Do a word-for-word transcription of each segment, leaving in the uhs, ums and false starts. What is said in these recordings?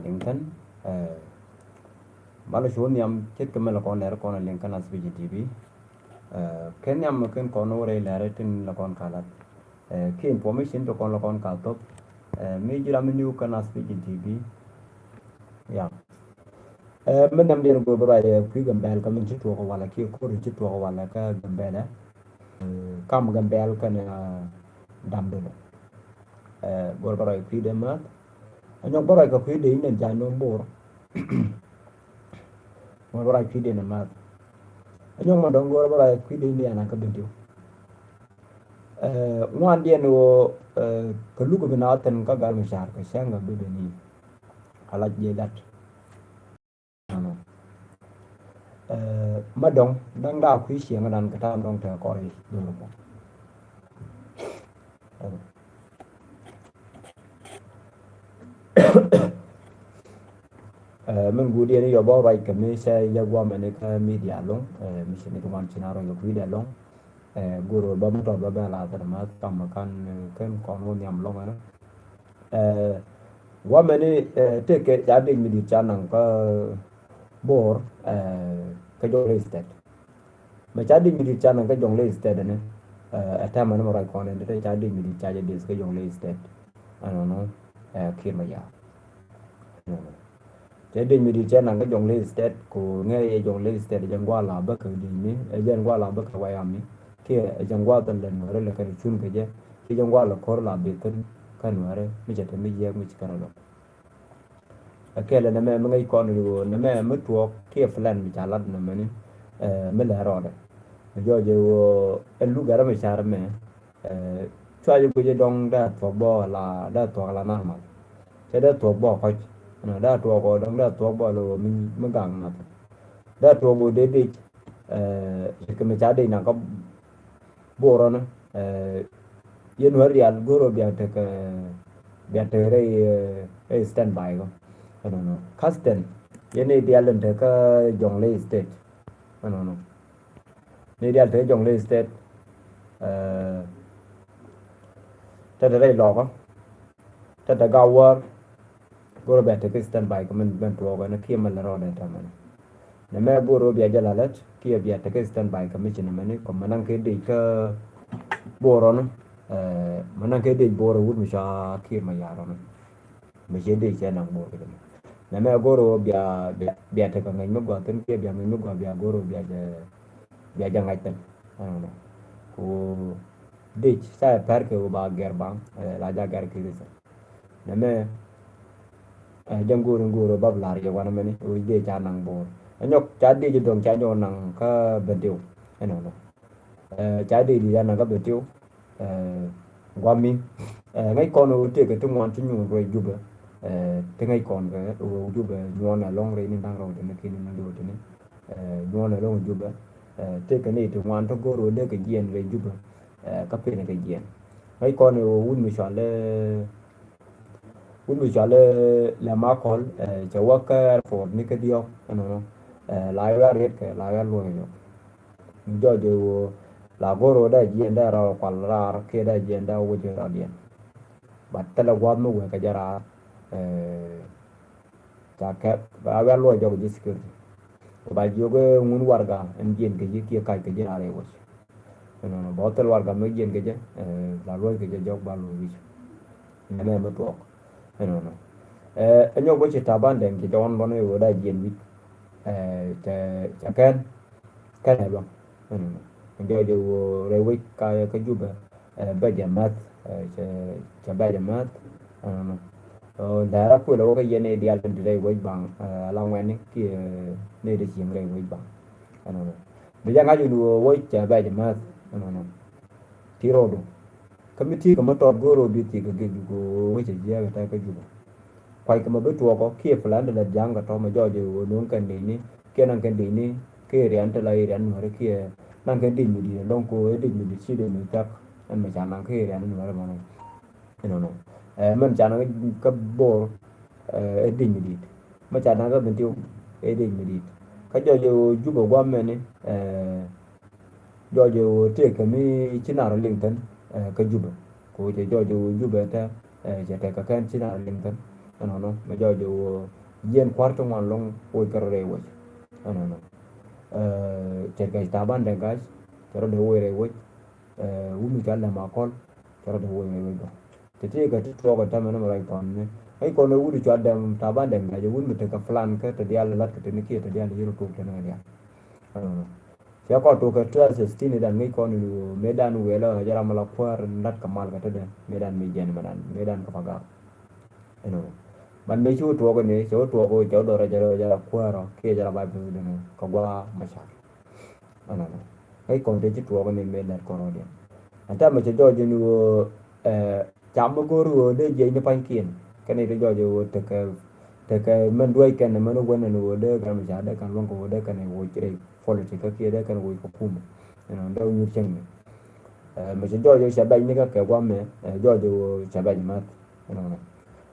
Liŋ kɛn, eh, malɛ cu nhiam ce̱tkɛ mi la kɔn lɛr kɔn liŋ kɛn Ass Pidgin T V. Eh, kɛn nhiam mi kɛn kɔn wä rɛy lɛr tin la kɔn ka lat. Eh, kiɛ information ti kɔn la kɔn ka thop. Eh, mi ji̱ ram mi new kɛn Ass Pidgin T V. Ya. Eh, mi nhiam diɛn go̱o̱r bä ruac, eh, kui̱ Gambɛl kä min ci tuɔɔk walɛ kiɛ ko̱r ci tuɔɔk walɛ kä Gambɛl, eh. Eh, kam Gambɛl kɛn, eh, dam dolo. Eh, go̱o̱r bä ruac kui̱ dee mäth. Anyɔk bä ruac kɛ kui̱ dee inɛn ca no̱o̱ŋ Bor. Go̱o̱r bä ruac kui̱ dee ni mäth. Anyɔk ma dɔ̱ŋ go̱o̱r bä ruac kui̱ dee ni ana kä Bentiu. Eh, ŋuan diɛn ɣöö, eh, kɛ luk bi na thin kä gal mi car kɛ cäŋ kɛ bi ben i̱. Ka lac jɛ lat. Ɛnɔ. Eh, ma dɔ̱ŋ, dɔ̱ŋ daa kui̱ cieŋ dan kɛ ta̱a̱ dɔ̱ŋ te kɔr i̱ dor mɔ. Ɛnɔ. Eh, min gudiɛn i̱ yɔ bä ruac kɛ mi cɛ yɛ guamɛni kä media loŋ, eh, mi ci ni ti wan ci na ruac kɛ kui̱dɛ loŋ. Eh, go̱o̱r bä mi tɔt bä bɛ la thɛn ma kam kan, eh, kɛn kɔn wä nhiam lɔŋ ɛn. Eh, wä mɛni, eh, tëëkɛ ca dec mi di̱t ca naŋ kä Bor, eh, kä Jonglei State. Mɛ ca dec mi di̱t ca naŋ kä Jonglei State ɛn, eh, ɛ tɛmɛ ni mɛ ruac kɔn ɛn, tëë ca dec mi di̱t ca jɛ dec kä Jonglei State. Ɛnɔnɔ, eh, Kiir Mayar. Ɛnɔnɔ. Cɛ dec mi di̱t cɛ naŋ kä Jonglei State, ku ŋɛ yɛ Jonglei State, jɛ ŋuala bä kɛ dec mi, ɛ jɛ ŋuala bä kɛ wayami, kiɛ jɛ ŋuala thil lɛ nuɔrɛ lɛ kɛn cun kɛ jɛ, kiɛ jɛ ŋuala ko̱r la bi thin kä nuɔrɛ, mi cɛ te mi yiɛk mi ci kɛn a lɔk. Ɛ kɛl ɛ nɛmɛ mi ŋäc kɔn ri ɣöö nɛmɛ mi tuɔɔk kiɛ plan mi ca lat nɛmɛ ni, eh, mi lɛ rɔɔdɛ. Mi jɔɔc ɛ ɣöö ɛn luk gɛrɛ mi car mɛ, eh, cua jɛ guic ɛ dɔŋ dee a thuɔk bɔ la, dee a thuɔk la normal. Cɛ dee thuɔk bɔ kɔc. Ɛnɔ dee a thuɔk ɔ dɔŋ dee a thuɔk bɔ la ɣöö mi, mi gaŋ nath. Dee a thuɔk ɣöö dee dec, eh, ci kɛ mi ca dec naŋ kä Borɔ ni, eh, yɛn wä rial go̱o̱r ɔ bia tek, eh, bia tek rɛy, eh, rɛy standby kɔ. Ɛnɔnɔ. Custom yɛn i̱ dial in tek kä Jonglei State. Ɛnɔnɔ. Ni dial tek Jonglei State, eh, te te rɛy lɔkɔ. Te te gawär. Go̱o̱r ɔ bia tek standby kɛ min ben tuɔɔk ɛn kiɛ mɛ lɛ rɔɔdɛ tɛmɛni. Nɛmɛ go̱o̱r ɔ bia jɛ lalät kiɛ bia tek standby kɛ mi ci nɛmɛni kɔ mɛ naŋ kɛ dec kä Borɔ ni, eh, mɛ naŋ kɛ dec Borɔ wut mi ca Kiir Mayar rɔ ni. Mɛ cɛ dec cɛ naŋ Bor kɛ jɛ mɛ. Nɛmɛ go̱o̱r ɔ bia, bia, bia tek kɛ ŋäc mi gɔaa thin kiɛ bia ŋäc mi gɔaa bia go̱o̱r ɔ bia jɛ, bia jɛ ŋa̱c thin. Ɛnɔnɔ. Ku dec ca yɛ pɛr kɛ ɣöö ba gɛr baŋ, eh, la ja gɛr kɛ ri thin. Nɛmɛ, eh, jɛn go̱o̱r in go̱o̱r bä bi la̱r yɛ wanɛ mɛni ɣöö dec ca naŋ Bor. Ɛ nyɔk ca dec dɔ̱ŋ ca nyɔk naŋ kä Bentiu. Ɛnɔnɔ. Eh, ca dec dec ca naŋ kä Bentiu. Eh, guami. Eh, ŋäc kɔn ɣöö tëëkɛ ti ŋuan ti nyuun ruɛc Jubɛ. Eh, ti ŋäc kɔn kɛ ɣöö Jubɛ nyuɔn ɛlɔ̱ŋ rɛy ni da̱ŋ rɛw tini kiɛ ni da̱ŋ rɛw tini. Eh, nyuɔn ɛlɔ̱ŋ Jubɛ. Eh, tëëkɛ ni ti ŋuan ti go̱o̱r ɣöö dee kɛ jiɛn rɛy Jubɛ. Eh, kä pen kɛ jiɛn. Ŋäc kɔn ɣöö wut mi cɔal, eh, wut mi cɔal, eh, Lɛm Akɔl, eh, cɛ wä kä airport ni kä diɔ̱k, ɛnɔnɔ. Eh, la wɛr riɛt kɛ, la wɛr luɔ̱c yɔk. Mi jɔɔc ɣöö la go̱r ɣöö dee jiɛn dee rɔ kual raar kiɛ dee jiɛn dee wec rɔ̱diɛn. But thilɛ gua̱a̱th mi wee kɛ jɛ raar, eh, ca kɛ, ba wɛr luɔ̱c jɔk ji̱ security. Kɛ ba jiök ɛ ŋun warɛga ɛn jiɛn kɛ ji̱ kiɛ kac kɛ ji̱ raar ɛ wec. Ɛnɔnɔ, bä thil warɛga mi jiɛn kɛ jɛ, eh, la luɔ̱c kɛ jɛ jɔk ba luɔ̱c wi̱c. Nɛmɛ mi tuɔɔk. Ɛnɔnɔ. Eh, ɛ nyɔk bä ci Taban Dɛŋ ci jɔɔn bɔn ɛ wee dee jiɛn wi̱c. Eh, cɛ, cɛ kɛn, kɛn ɛ luaŋ. Ɛnɔnɔ. Ɛn jɔɔc ɛ wee rɛy wec ka, kä Jubɛ, eh, bɛ jɛ mɛth, eh, cɛ, cɛ bɛ jɛ mɛth. Ɛnɔnɔ. Ɔ, lɛr a kuël ɛ wä kä yɛn ɛ diaal tin ti rɛy wec baŋ, eh, ala ŋuɛ̈tni kiɛ, eh, ni ti cieŋ rɛy wec baŋ. Ɛnɔnɔ. Bi jɛ ŋa̱c wun wec cɛ bɛ jɛ mɛth. Ɛnɔnɔ. Ti rɔɔdu. Kä mi ti kɛ mi tɔt go̱o̱r ɔ bi ti kɛ gek gu wec cɛ jiɛk ɛ tɛk kä Jubɛ. Kuac kɛ mɛ bi tuɔɔk ɔ kiɛ plan ti lɛ ja̱a̱ŋ kɛ tɔ̱ mɛ jɔɔc ɛ wä no̱o̱ŋ kɛn dec ni kiɛ naŋ kɛn dec ni kiɛ rian ti la i̱ rian nuäri kiɛ naŋ kɛn dec mi di̱i̱t ɛlɔ̱ŋ ko ɛ dec mi di̱i̱t ci dec mi thɛk ɛn mɛ ca naŋ kiɛ rian nuäri mɔnɔ. Ɛnɔnɔ. Ɛ mɛn ca naŋ kä Bor, ɛ dec mi di̱i̱t. Mɛ ca naŋ kä Bentiu ɛ dec mi di̱i̱t. Kä jɔɔc ɛ wä Jubɛ gua̱a̱th mɛni, ɛ, jɔɔc ɛ wä tëëkɛ mi ci nar liŋ thin, ɛ, kä Jubɛ. Kɛ wä cɛ jɔɔc ɛ wä Jubɛ tɛ, ɛ, cɛ tɛkɛ kɛn ci nar liŋ thin. Ɛnɔnɔ, mɛ jɔɔc ɛ wä, Jiɛn kua̱r ti ŋuan lɔŋ woc kɛ rɔ rɛy wec. Ɛnɔnɔ. Ɛ, cɛ kɛ Taban Dɛŋ Ga̱a̱c, cɛ rɔ dee woc rɛy wec. Ɛ, wun mi cɔal Lɛm Akɔl, cɛ rɔ dee woc rɛy wec bä. Ti ti kɛ ti tuɔɔk ɛ tämɛ ni mɛ ruac kɔn ni. Ɛ kɔn ɛ wun mi cɔal Dɛŋ, Taban Dɛŋ Ga̱a̱c, ɛ wun mi tekɛ plan kä ti diaal lat kɛ ti ni kiɛ ti diaal yɛn rɔ tuɔɔk ti ni kɛ diaal. Ɛnɔnɔ. Cɛ kɔn tuɔk kɛ twelve sixteen dan ŋäc kɔn ni wä mëë dan wëë lɔ jɛ ram la kuäär lat kɛ mal kɛ tetdɛ mëë dan mëë jɛn mɛ dan mëë dan kɛ Pagak. Ɛnɔ. Ban mëë ci wä tuɔk ni cɛ wä tuɔk cɛ wä dɔrɛ jɛ rɛ jɛ ra kuäär rɔ kiɛ jɛ ra ba peth dɛn kɛ gua Macar. Ɛnɔ. Ŋäc kɔn tëë ci tuɔk ni mëë lat kɔn rɔ diɛn. Ɛn tɛmɛ cɛ jɔɔc ni wä ɛ Cam mi go̱o̱r ɣöö dee jiɛc ni pa̱nykiɛn kɛn i̱ ti jɔɔc ɣöö tekɛ tekɛ mɛn duäc kɛn mɛn wä wän ɛn ɣöö dee Gat Macar dee kɛn luäŋ kɛ ɣöö dee kɛn woc rɛy politik kä kiɛ dee kɛn woc kɛ kumɛ. Ɛnɔ dee wä nyuur cäŋ ni. Ɛ mɛ cɛ jɔɔc ɣöö cɛ bɛc ni kä kɛ guamɛ ɛ jɔɔc ɣöö cɛ bɛc math. Ɛnɔ nɔ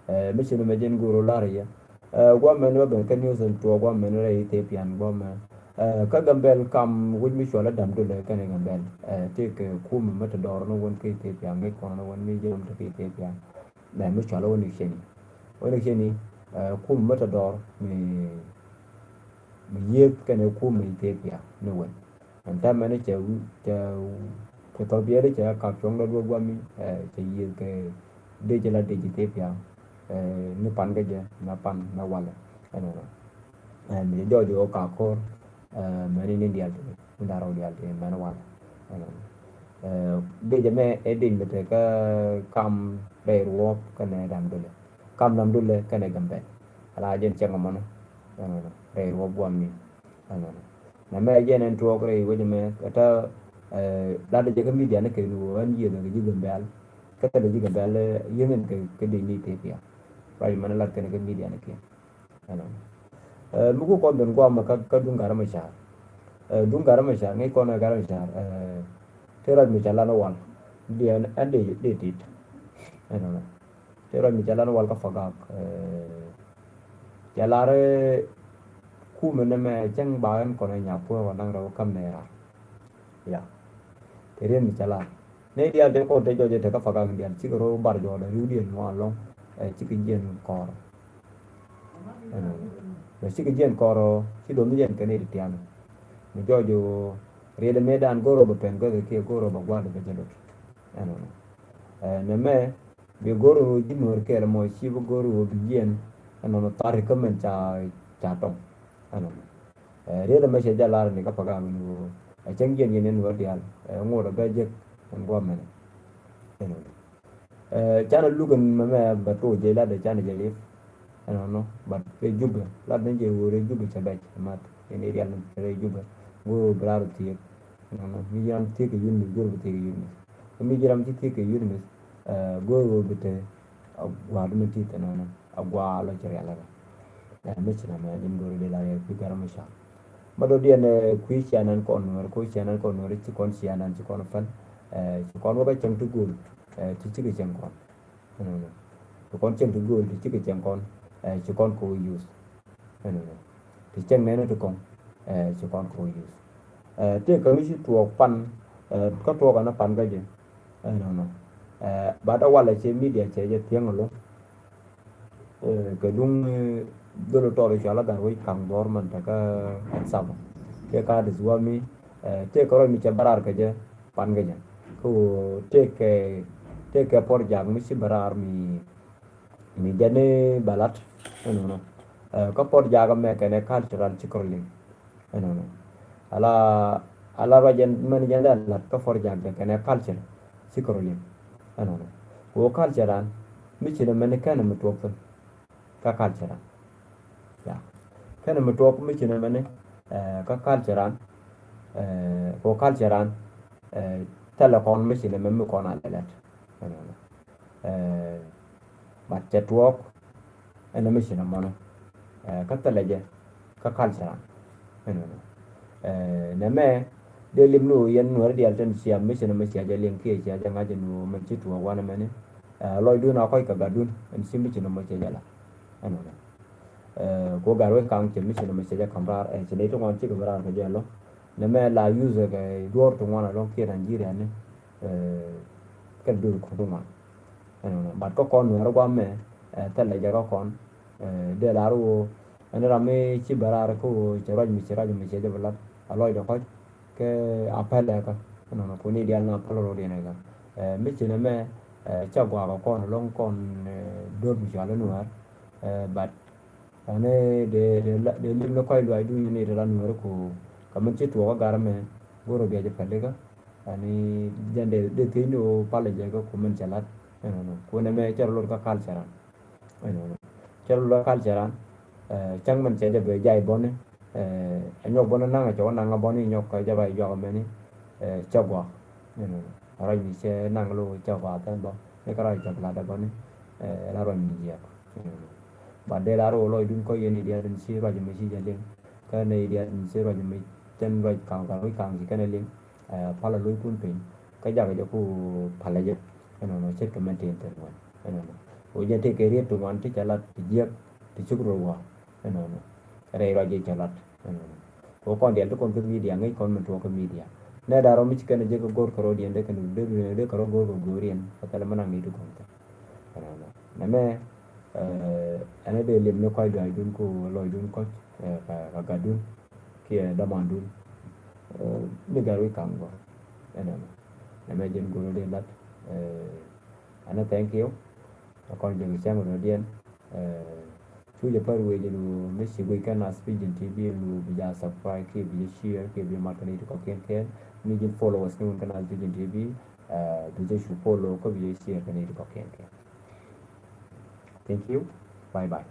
ɛ mi ci ni mɛ jɛn go̱o̱r ɣöö la̱r yɛ. Ɛ guamɛn bä ben kä news in tuɔɔk guamɛn rɛy Ethiopia guamɛn. Ɛ kä Gambɛl kam wi̱c mi cuɔl a dam dulɛ kɛnɛ Gambɛl. Ɛ tëëkɛ kumɛ mi te dɔɔr ni wän kä Ethiopia ŋi̱c kɔn ni wän mi ji̱ rom te kä Ethiopia. Mɛ mi cuɔl a wän i̱ ceni wän i̱ ceni. Ɛ kumɛ mi te dɔɔr mi mi yiëëth kɛnɛ kumɛ Ethiopia ni wän. Ɛn täämɛ ni cɛ cɛ cɛ thɔpiɛli cɛ kap cuɔ̱ŋ dɔ̱duɔ̱ guami ɛ cɛ yiëëth kɛ dec la dec Ethiopia. Ɛ ni pan kä jɛ na pan na walɛ ɛnɔnɔ. Ɛ mi jɛ jɔɔc ɣöö ka ko̱r ɛ mɛni ni dial ti ni darɔ dial ti mɛni walɛ ɛnɔnɔ. Ɛ dec ɛmɛ ɛ dec mi te kä kam rɛy ruɔ̱ɔ̱p kɛnɛ dam dulɛ kam dam dulɛ kɛnɛ Gambɛl. Ala jɛn cɛŋ ɛmɔnɔ ɛnɔnɔ rɛy ruɔ̱ɔ̱p guami. Ɛnɔnɔ. Nɛmɛ jɛn ɛn tuɔɔk rɛy wec ɛmɛ kɛ tɛ ɛ lat jɛ kä midia ni kɛ ni wä ɛn yiëth kɛ ji̱ Gambɛl. Kä thilɛ ji̱ Gambɛl ɛ yiëŋ ɛn kɛ kɛ dec ni Ethiopia. Ruac mɛn lat kɛn kɛ midia ni kɛ. Ɛnɔnɔ. Ɛ mi ku kɔn ben guam kä kä duŋ Gat Macar. Ɛ duŋ Gat Macar ŋäc kɔn ɛ Gat Macar ɛ te ruac mi ca lan wal. Diɛn ɛn dee dee tit. Ɛnɔnɔ. Te ruac mi ca lan wal kä Pagak. Ɛ ca lar kumɛ nɛmɛ cäŋ ba ɛn kɔn ɛ nya puɔ̱ɔ̱k ɔ naŋ rɛw kä mɛɛra. Ya. Te riet mi ca lar. Nɛy diaal te kɔn te jɔc ɛ te kä Pagak diaal cikɛ rɔ bar jɔɔdɛ riwdiɛn ŋuan lɔŋ. Ɛ cikɛ jiɛn kɔɔrɔ. Ɛnɔnɔ. Bɛ cikɛ jiɛn kɔɔrɔ ci do̱n jiɛn kɛ nɛy ti tian. Mi jɔc ɔ riet ɛmɛ dan go̱o̱r ɔ bɛ pɛn guäth kiɛ go̱o̱r ɔ bɛ gua̱a̱th bɛ jɛ lot. Ɛnɔnɔ. Ɛ nɛmɛ bi go̱r ɣöö ji̱ nuɔ̱ɔ̱r kɛɛl ɛmɔ ci bi go̱r ɣöö bi jiɛn ɛnɔnɔ thar ri kä mɛn ca ca tɔŋ. Ɛnɔnɔ. Ɛ riet ɛmɛ cɛ jɛ lar ni kä Pagak ni ɣöö ɛ cäŋ jiɛn yɛn ni nuɔ̱ɔ̱r diaal ɛ ŋot ɛ bɛ jek ɛn guamɛnɛ. Ɛnɔnɔ. Ɛ canɛ luk ɛn mɛmɛ bɛ to̱o̱ jɛ lat ɛ canɛ jɛ liep. Ɛnɔnɔ but rɛy Jubɛ lat ni jɛ ɣöö rɛy Jubɛ cɛ bɛc ɛ math ɛn i̱ rial ni rɛy Jubɛ ŋot ɛ bi raar thiek. Ɛnɔnɔ mi ji̱ ram thiek kɛ yun mi go̱r bi thiek kɛ yun mi. Kä mi ji̱ ram ci thiek kɛ yun mi ɛ go̱o̱r ɣöö bi te a gua̱a̱r mi ti thɛ nɔnɔ a gua̱a̱r lɔ ci rial lɛ. Ɛ mi ci na mɛ ji̱n go̱o̱r di la yɛ kui̱ Gat Macar. Ma dɔ̱diɛn ɛ kui̱ cianan kɔn nuɔ̱ɔ̱r kui̱ cianan kɔn nuɔ̱ɔ̱r ci kɔn cianan ci kɔn päl. Ɛ ci kɔn wä bä cäŋ ti go̱o̱r ɛ ti cikɛ cäŋ kɔn. Ɛnɔnɔ. Ti kɔn cäŋ ti go̱o̱r ti cikɛ cäŋ kɔn ɛ ci kɔn kɛ wä yuth. Ɛnɔnɔ. Ti cäŋ nɛn ti kɔn ɛ ci kɔn kɛ wä yuth. Ɛ tëë kä mi ci tuɔɔk pan ɛ kä tuɔɔk ɛn a pan kä jɛ. Ɛnɔnɔ. Ɛ bat a walɛ cɛ midia cɛ jɛ thiäŋ ɛlɔ. Ɛ kɛ duŋ ɛ dhol tɔɔr cɔal a gat wec kaŋ dhɔr man tɛ kä WhatsApp. Tëë kä Addis Wami ɛ tëë kä rɔy mi cɛ bä raar kɛ jɛ pan kɛ jɛ. Kä ɣöö tëë kɛ tëë kɛ pɔr jak mi ci bä raar mi mi jɛ ni bɛ lat. Ɛnɔnɔ. Ɛ kä pɔr jak mɛ kɛnɛ cultural ci kɔr liŋ. Ɛnɔnɔ. Ala ala ruac jɛn mɛn jɛn dee lat kä pɔr jak jɛ kɛnɛ culture ci kɔr liŋ. Ɛnɔnɔ. Kɛ ɣöö culture an mi ci ni mɛn kɛn mi tuɔk thin kä culture an. Ya. Kɛn mi tuɔk mi ci ni mɛn ɛ kä culture an. Ɛ kɛ ɣöö culture an ɛ thilɛ kɔn mi ci ni mɛn mi kɔn a lɛ lɛt. Ɛnɔnɔ. Ɛ but cɛ tuɔɔk ɛn mi ci nɛ mɔnɔ. Ɛ kä thilɛ jɛ kä culture an. Ɛnɔnɔ. Ɛ nɛmɛ dee lim ni ɣöö yɛn nuɔ̱ɔ̱ri diaal tin cia mi ci nɛ mi cia jɛ liŋ kiɛ cia jɛ ŋa̱c ɛn ɣöö mɛn ci tuɔɔk wanɛ mɛni. Ɛ lɔcdun a kɔc kɛ gatdun ɛn ci mi ci nɛ mɔ cia jɛ la. Ɛnɔnɔ. Ɛ kɛ ɣöö gat wec kaŋ ci mi ci nɛ mɔ cia jɛ ka̱m raar ɛ ci nɛy ti ŋuan cikɛ bi raar kɛ jɛ ɛlɔ. Nɛmɛ la use kɛ duɔ̱ɔ̱r ti ŋuan ɛlɔ kiɛ Nigeria ni. Ɛ kɛn duɔ̱ɔ̱r kɔn ti ŋuan. Ɛnɔnɔ. But kä kɔn nuɛɛr guamɛ ɛ thilɛ jɛ kä kɔn. Dee lar ɣöö ɛn ram mi ci bɛ raar kä ɣöö cɛ ruac mi ci ruac mi cɛ jɛ bi lat a lɔcdɛ kɔc kɛ a pɛlɛ kä. Ɛnɔnɔ kuni diaal na päl ro̱o̱diɛn ɛ kä mi ci nɛ mɛ cɛ guak ɛ kɔn ɛlɔŋ kɔn do̱r mi cual inuäär. But ɛn dee dee lim ni kɔc luac duuni ni te la nuäär ku kɛ min ci tuɔɔk ɛ gar mɛ go̱r ɛ biac ɛ pɛli kä. Ani jɛn dee dee thiec ni ɣöö palɛ jɛ kä ku min cɛ lat. Ɛnɔnɔ kuni mɛ cɛ rɔ lot kä culture an. Ɛnɔnɔ cɛ rɔ lot culture an. Cäŋ min cɛ jɛ bɛ jay bɔni ɛ nyɔk bɔni naŋ cɛ wä naŋ bɔni nyɔk kɛ jɛ ba juak mɛni. Cɛ guak ɛnɔnɔ a ruac mi cɛ naŋ lo cɛ guak thɛn bɔ ni kɛ ruac cɛ bi lat bɔni. Ɛ la ruac mi jiɛk. Ba dee la rɔ lɔcdun kɔ yɛn idiat in ci ruac mi ci jɛ liŋ kä ni idiat in ci ruac mi cɛn ruac kaŋ kaŋ wi̱c kaŋ ci kɛn liŋ. Palä lo̱ckun piny kä jakɛ jɛ ku palä jɛ. Ɛnɔnɔ ce̱tkɛ mɛn tin te ŋuan ɛnɔnɔ. Wä jɛ tëëkɛ riet ti ŋuan ti cɛ lat ti jiäk ti cuk rot wä. Ɛnɔnɔ rɛy ruac jɛ cɛ lat. Ɛnɔnɔ wä kɔn diɛl ti kɔn kä media ŋäc kɔn mi tuɔɔk kä media. Nɛ da̱r rɔ mi ci kɛn jɛ kɛ go̱r kɛ rɔ diɛn dee kɛn dee dee kɛ rɔ go̱r kɛ go̱r yɛn kä thɛlɛ mi naŋ ni ti kɔn kɛ. Ɛnɔnɔ nɛmɛ ɛn dee lim ni kɔc duaacdun ku lɔcdun kɔc kɛ gatdun kiɛ dämandun. Ni gat wi̱c kaŋ gɔaa ɛnɔnɔ. Nɛmɛ jɛn go̱r dee lat. Ɛn thank you. Ɛ kɔn jɛ kɛ cäŋ rɔ̱diɛn. Cu jɛ pär wee jɛ lu mi ci guic kɛn Nas Vision T V lu bi ja subscribe kiɛ bi jɛ share kiɛ bi jɛ mat kɛn i̱ ti kɔkiɛn kɛn mi jɛ followers ni wun kɛn Nas Vision T V. Bi jɛ cu follow kä bi jɛ share kɛn i̱ ti kɔkiɛn kɛn. Thank you. Bye bye.